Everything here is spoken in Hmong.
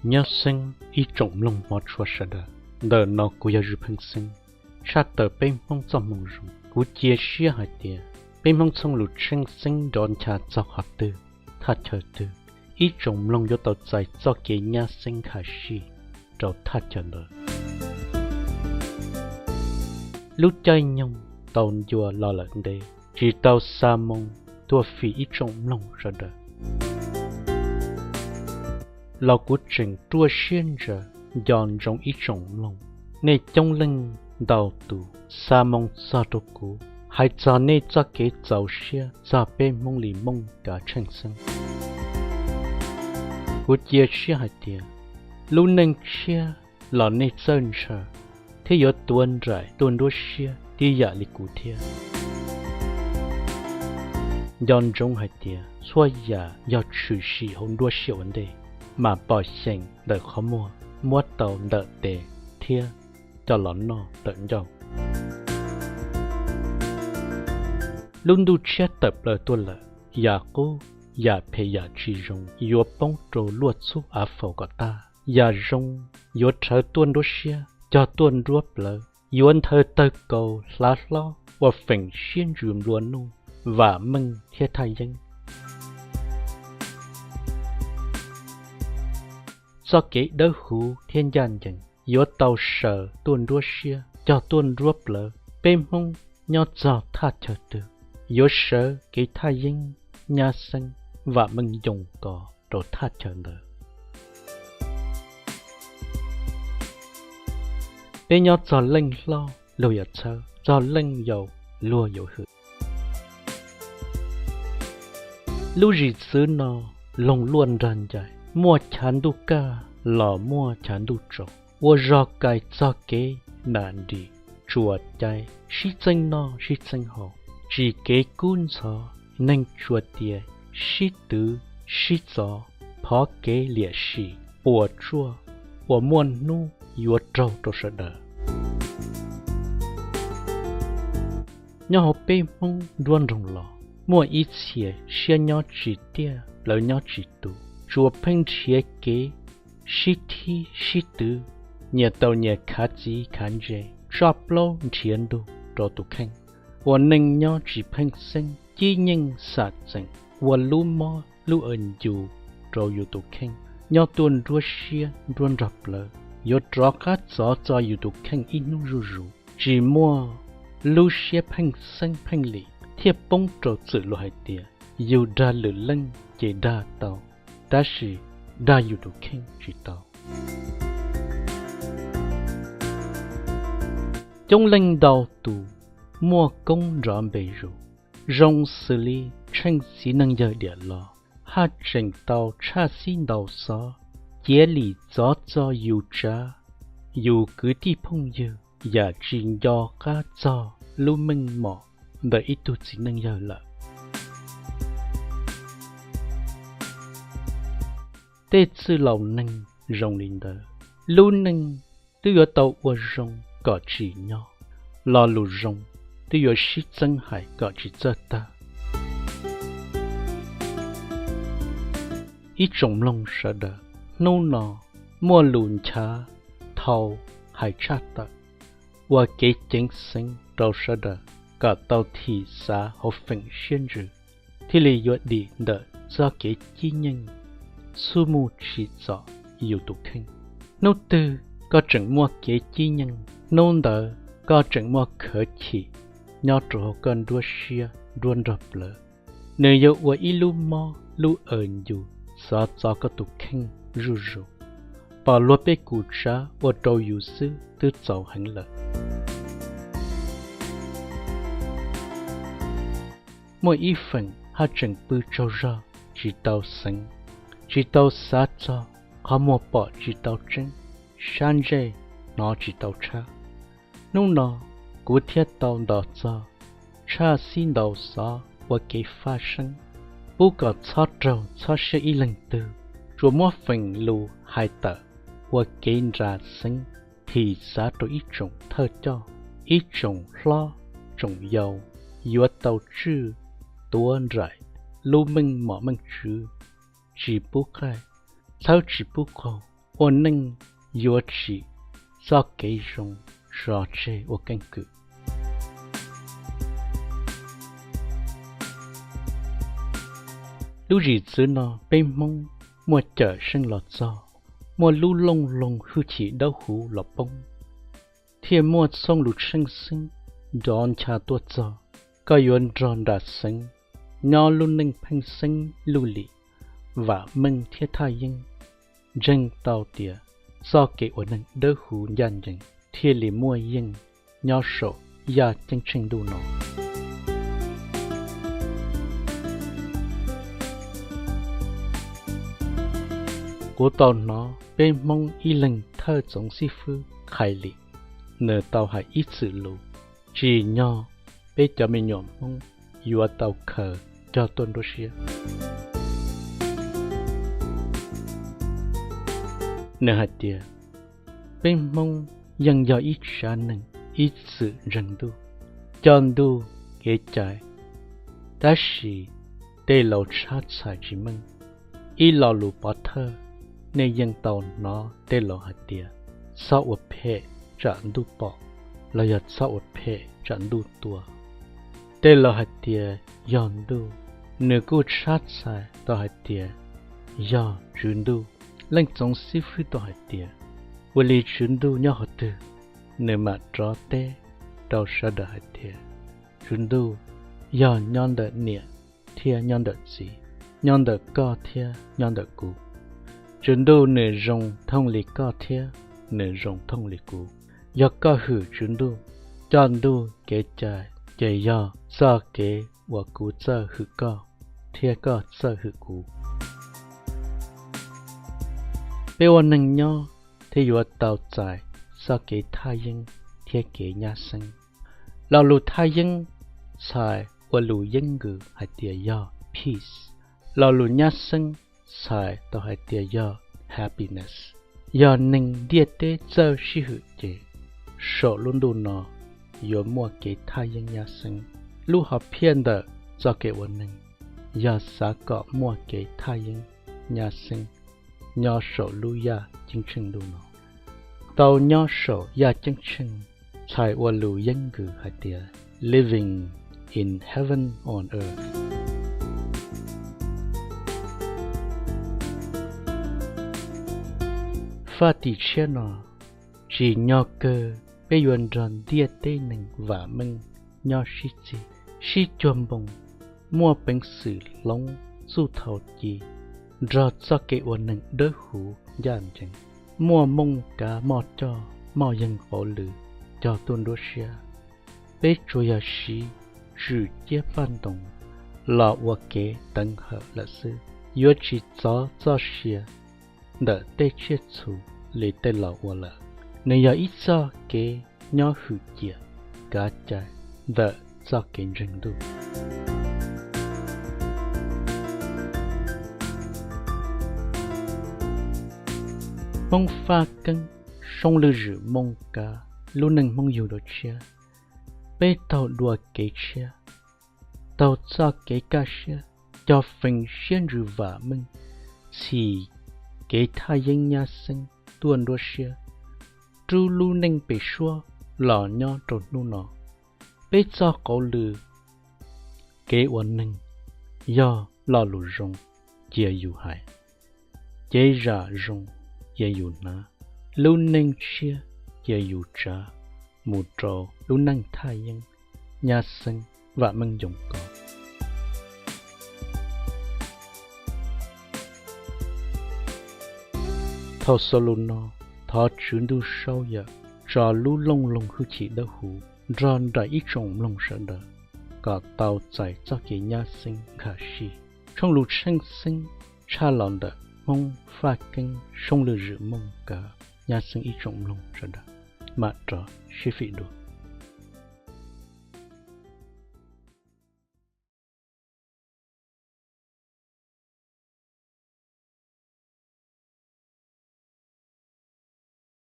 Nyob Xeeb ib tsoom mloog hmov tshua sawv daws, ntawm no kuv yog Zwj Pheej Xeeb. Tshaj tawm peb Hmoob txoj hmoo zoo, kuv cia siab hais tias peb Hmoob txhooj lus tsheej Xeeb nrov ncha txog qhov twg, thaj chaw twg, ib tsoom mloog yuav tau txais txoj kev nyab Xeeb nkag siab rau thaj chaw ntawd. Lub caij nyoog tau ncua los lawm ntev, tsis tau xa moo tuaj fim ib tsoom mloog sawv daws los kuv tseem ruaj siab ntsaws nco ntsoov ib tsoom mloog. Nej coob leej ntau tus xa moo txog rau kuv hais txog nej txoj kev txaus siab txog peb Hmoob li mooj kav tsheej Xeeb. Kuv cia siab hais tias lub neej tshiab los nej txawj ntshaw thiab yuav tuav nraim tuaj nruab siab tib yam li kuv thiab. Nco ntsoov hais tias txhua yam yog tshwm sim hauv nruab siab ua ntej, mam pom xyeem ntawm qhov muag, muab tau ntawm tes thiab coj los noj tawm ncauj. Lub ntuj tshiab tawm plaws tuaj lawm, yam qub, yam phem yam tsis zoo yuav poob rau luaj txhub av faus kom tag. Yam zoo yuav rhawv tuaj nruab siab, cog tuaj nruab plawv, yuav nthawv tawg kaus hlav hlob ua feem siab ntsws nplua nuj, vam meej thiab thaj yeeb. Txoj kev dawb huv thiab ncaj ncees yuav tau sawv tuaj nruab siab, cog tuaj nruab plawv. Peb Hmoob nyob txog thaj chaw twg, yuav sawv kev thaj yeeb, nyab Xeeb, vam meej yoo kos rau thaj chaw ntawd. Peb nyob txog leej hlob luag yuav txhawb, txog leej yau luag yuav hwm. Lub zim txwv no loog luaj nrag ncais, muaj chav ntuj kaj los muaj chav ntuj tsaus, ua zog kais txog kev nam nrim tsuas cai, sib txeeb noj sib txeeb haus, tsis kev kub ntxhov, neeg tsuas tias sib twv sib txov, phov kev liam sim, puas tsuaj, uas muaj hnub yuav raug rau sawv daws. Nyob hauv peb Hmoob nruab nroog los, muaj ib txhia siab nyob tsis tiaj, plawv nyob tsis tus, tsuas pheej nrhiav kev sib thib sib twv, nyias tau nyias khav txiv khav ntse, tsoj plaub nrhiav ntug rau tus kheej. Ua neej nyob tsis pheej xeeb, cib nyeej xam txeem, ua lub mob lub aw ncus rau yus tus kheej, nyob tuaj nruab siab nruab nrog plawv, yuav rov qab txov txo yus tus kheej ib hnub zuj zus. Tsis muaj lub siab pheej xeeb pheej lim thiaj poob rau txwm luag hais tias yus dag lwm leej ces dag tau, tab sis dag yus tus kheej tsis tau. Coob leej ntau tus muaj koob nrov npe zus, zoo xws li tsheej txiv neej yawg diam los, haj tseem tau tshaj xib ntaus xov, ciav lim txov txo yus tsav, yus kwv tij phooj ywg, yam tsis nco qab txog lub meej mom ntawm ib tug txiv neej yawg lawm. Tej txwj laus neeg zoo li ntawd, lub neej twb yuav tau ua zoo kom tsim nyog, lo lus zoo twb yuav sib txeeb hais kom tsis txawj tag. Ib tsoom mloog sawv daws, hnub no muaj lus nchav thau hais tshaj tawm, ua kev ceev xeev rau sawv daws kom tau thim xav hauv feem siab ntsws, thiaj li yuav dim ntawm txoj kev cib nyeej txhub muj tsim txom yus tus kheej. Hnub twg koj tseem muaj kev cib nyeej, hnub ntawd koj tseem muaj khawv chim nyob rau hauv koj nruab siab nruab nrog plawv. Nws yuav ua ib lub mob lub aw ncus xov txo koj tus kheej zuj zus. Pom luag pej kum tsav ua rau yus xwb twb txaus heev lawm. Muaj ib feem haj tseem pw tsaug zog tsis tau xeev, tsis tau xav txog qhov muag pom tsis tau tseeb, sab ntsej hnov tsis tau tshab. Hnub no kuv thiaj tau ntos txog tshaj xib ntaus xov ua kev faj seeb, pub kom txhob raug txhob siab ib leeg twg, tsuas muab feem lus hais tawm ua kev nra xeeb thim xav rau ib tsoom thawj coj, ib tsoom hlob tsoom yau yuav tau tswj tuav nraim lub meej mom meej tswv, tsis pub qaij, txhawb tsis pub qaug, ua neej yuav tsim txoj kev zoo tso tseg ua keeb kwm. Lub zim txwv no peb Hmoob muaj cawm seej los txog, muaj lub looj loog hwj chim dawb huv los poob, thiaj muaj txhooj lus tsheej xeeb nrov ncha tuaj txog. Koj yuav nrog nram xeev nyob lub neej pheej xeeb luj lim, vam meej thiab thaj yeeb, ntseeg tau tias txoj kev ua neeg dawb huv ncaj ncees thiaj li muaj yeej nyob saum yaj ceeb tsheej ntuj no. Kuv tau hnov peb Hmoob ib leeg thawj txoov xib fwb Qhais Lim, nws tau hais ib txwm lus tsim nyog peb cov me nyuam Hmoob yuav tau khaws cog tuaj nruab siab. Nws hais tias, peb Hmoob yeej yog ib tsav neeg ib txwm ntseeg ntuj, coj ntuj kev cai, tab sis tej laus tshab txhais tsis meej. Ib lo lus pov thawj, nej yeej tau hnov tej laus hais tias, txhob ua phem tsam ntuj pom, los yog txhob ua phem tsam ntuj tua. Tej laus hais tias yog ntuj, nws kuj tshab txhais tau hais tias yog Tswv Ntuj. Leej txoov xib fwb tau hais tias, ua li Tswv Ntuj nyob qhov twg, nws mam rov teb rau sawv daws hais tias, Tswv Ntuj yog nyob ntawm niam thiab nyob ntawm txiv, nyob ntawm koj thiab nyob ntawm kuv. Tswv Ntuj nws zoo thooj li koj thiab nws zoo thooj li kuv. Yog koj hwm Tswv Ntuj, coj ntuj kev cai, ces yog txoj kev uas kuv txawj hwm koj thiab koj txawj hwm kuv. Peb ua neeg nyob thiaj yuav tau txais txoj kev thaj yeeb thiab kev nyab xeeb. Lo lus thaj yeeb txhais ua lus Yeeb nkws hais tias yog peace. Lo lus nyab xeeb txhais tau hais tias yog happiness. Yog neeg ntiaj teb txawj sib hwm ces saum lub ntuj no yuav muaj kev thaj yeeb nyab xeeb. Lub hom phiaj ntawm txoj kev ua neeg yog xav kom muaj kev thaj yeeb nyab xeeb nyob saum lub yaj ceeb tsheej ntuj no. Tau nyob saum yaj ceeb tsheej txhais ua lus Yeeb nkws hais tias living in heaven on earth. Faj tim tshiab no, tsim nyog kawg peb yuav nrog ntiaj teb neeg vam meej nyob sib txig, sib cuag npoo, muaj peev xwm hloov txuj thau ci, nrog txoj kev ua neeg dawb huv ncaj ncees, muaj mooj kav moj coj moj yeeg hauv lwm cog tuaj nruab siab. Peb tsuas yog siv tswm ciab paj ntoos los ua kev teev hawm lawm xwb, yuav tsis txov txoj sia ntawm tej tsiaj txhu li tej laus ua lawm. Nws yog ib txoj kev nyob hwm ciam kav cai ntawm txoj kev ntseeg ntuj. Hmoob Faj Keeb, soob lwm zwm mooj kav, lub neej Hmoob yug dua tshiab. Peb taug dua kev tshiab, taug txoj kev kaj siab, cog feem siab ntsws vam meej, txhim kev thaj yeeb nyab xeeb tuaj nruab siab, rub lub neej pem suab los nyob rau hnub no. Peb txoj qauv lwm kev ua neeg yog lo lus zoo cia yus hais, cev zam zoo cia yus hnav, lub neej tshiab cia yus tsav mus rau lub neej thaj yeeb nyab xeeb vam meej yoo kos. Thaum xaus lus no, thov Tswv Ntuj Saub Yawm tso lub looj loog hwj chim dawb huv nrog nraim ib tsoom mloog sawv daws kom tau txais txoj kev nyab xeeb nkag siab. Tshooj lus tsheej xeeb tshaj los ntawm Hmoob Faj Keeb soob lwm zwm mooj kav, nyab xeeb ib tsoom mloog sawv daws, mam rov sib fim dua.